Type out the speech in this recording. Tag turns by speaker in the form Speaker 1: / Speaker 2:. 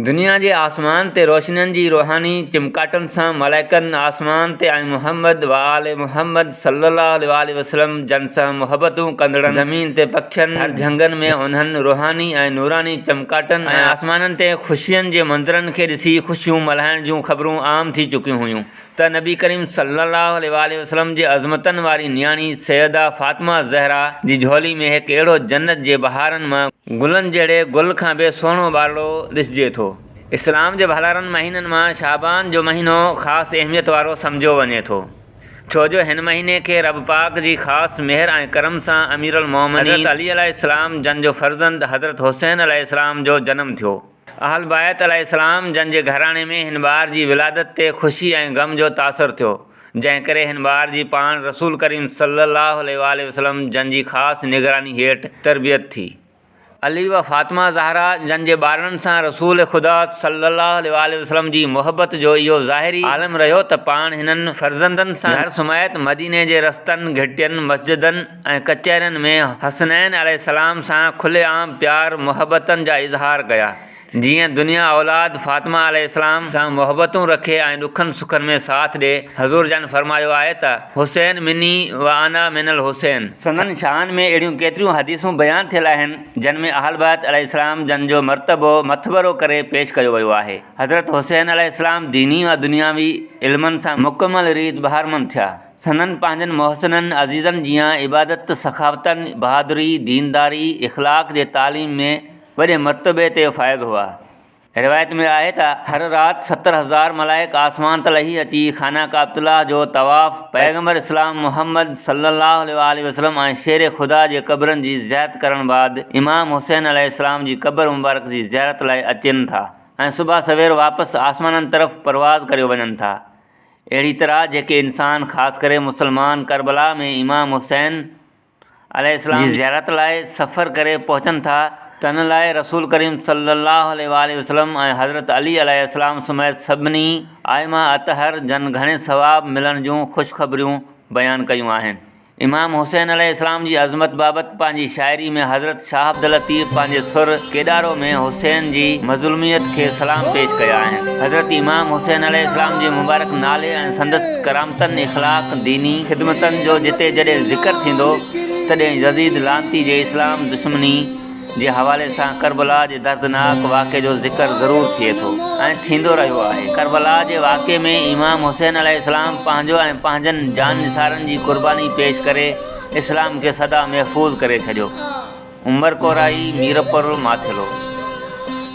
Speaker 1: دنيا جي آسمان تي روشنين جي روحاني چمڪاٽن سان ملائڪن آسمان تي ۽ محمد وآل محمد صلي الله عليه واٰله وسلم جن سان محبتون ڪندڙن زمين تي پکين جهنگن ۾ انهن روحاني ۽ نوراني چمڪاٽن ۽ آسمانن تي خوشين جي منظرن کي ڏسي خوشيون ملهائڻ جون خبرون عام ٿي چڪيون هيون ته نبي ڪريم صلّي اللّٰه عليه واٰله وسلّم جي عظمتن واري نياڻي سيده فاطمه زهرا جي جهولي ۾ هڪ اهڙو جنت جي بهارن مان گلن جهڙي گل کان به سهڻو ٻارڙو ڏسجي ٿو. اسلام جي ڀلارن مهينن مان شعبان جو مهينو خاص اهميت وارو سمجهيو وڃي ٿو، ڇو جو هن مهيني کي رب پاڪ جي خاص مهر ۽ ڪرم سان اميرالمومنين حضرت علي عليه السلام جن جو فرزند حضرت حسين عليه السلام جو جنم ٿيو. اهل بيت عليه السلام جن جي گهراڻي ۾ هن ٻار جي ولادت تي خوشي ۽ غم جو تاثر ٿيو، جنهن ڪري هن ٻار جي پاڻ رسول ڪريم صلي الله عليه واٰله وسلم جن جي خاص نگراني هيٺ تربيت ٿي. علي و فاطمه زهرا جن جي ٻارڙن سان رسول خدا صلي الله عليه واٰله وسلم جي محبت جو اهو ظاهري عالم رهيو ته پاڻ هنن فرزندن سان گهر سميت مديني جي رستن، گهٽين، مسجدن، ۽ ڪچهرين ۾ حسنين عليه السلام سان کلي عام پيار محبتن جا اظهار ڪيا، جيئن دنيا اولاد فاطمه عليه السلام سان محبتون رکي ۽ ڏکن سکن ۾ ساٿ ڏي، حضور جن فرمايو آهي ته، حسين مني و انا من الحسين. سندن شان ۾ اهڙيون ڪيتريون حديثون بيان ٿيل آهن، جن ۾ اهلبيت عليه السلام جن جو مرتبو مٿڀرو ڪري پيش ڪيو ويو آهي. حضرت حسين عليه السلام ديني و دنياوي علمن سان مڪمل ريت بهرمند ٿيا. سندن پنهنجن محسنن عزيزن جيان عبادت، سخاوتن، بهادري، دينداري، اخلاق جي تعليم ۾ وڏي مرتبي تي فائز هئا. روايت ۾ آهي ته هر رات 70,000 ملائڪ آسمان تان لهي اچي خانه ڪعبة الله جو طواف، پيغمبر اسلام محمد صلي الله عليه واٰله وسلم ۽ شير خدا جي قبرن جي زيارت ڪرڻ بعد امام حسين عليه السلام جي قبر مبارڪ جي زيارت لاء اچن ٿا ۽ صبح سوير واپس آسمانن طرف پرواز ڪريو وڃن ٿا. اهڙي طرح جيڪي انسان خاص ڪري مسلمان ڪربلا ۾ امام حسين عليه السلام جي زيارت لاء سفر ڪري پهچن ٿا تن لاء رسول ڪريم صلي الله عليه واٰله وسلم ۽ حضرت علي عليه السلام سميت سڀني ائمه اطهر جن گهڻي ثواب ملڻ جون خوشخبريون بيان ڪيون آهن. امام حسين عليه السلام جي عظمت بابت پنهنجي شاعري ۾ حضرت شاهه عبداللطيف پنهنجي سر ڪيڏارو ۾ حسين جي مظلوميت کي سلام پيش ڪيا آهن. حضرت امام حسين عليه السلام جي مبارڪ نالي ۽ سندس ڪرامتن، اخلاق، ديني خدمتن جو جتي جڏهن ذڪر ٿيندو تڏهن يزيد لعنتي جي اسلام دشمني جي حوالي سان ڪربلا جي دردناڪ واقعي جو ذڪر ضرور ٿئي ٿو ۽ ٿيندو رهيو آهي. ڪربلا جي واقعي ۾ امام حسين عليه السلام پنهنجو ۽ پنهنجن جان نثارن جي قرباني پيش ڪري اسلام کي سدا محفوظ ڪري ڇڏيو. عمر ڪورائي، ميرپور ماٿيلو.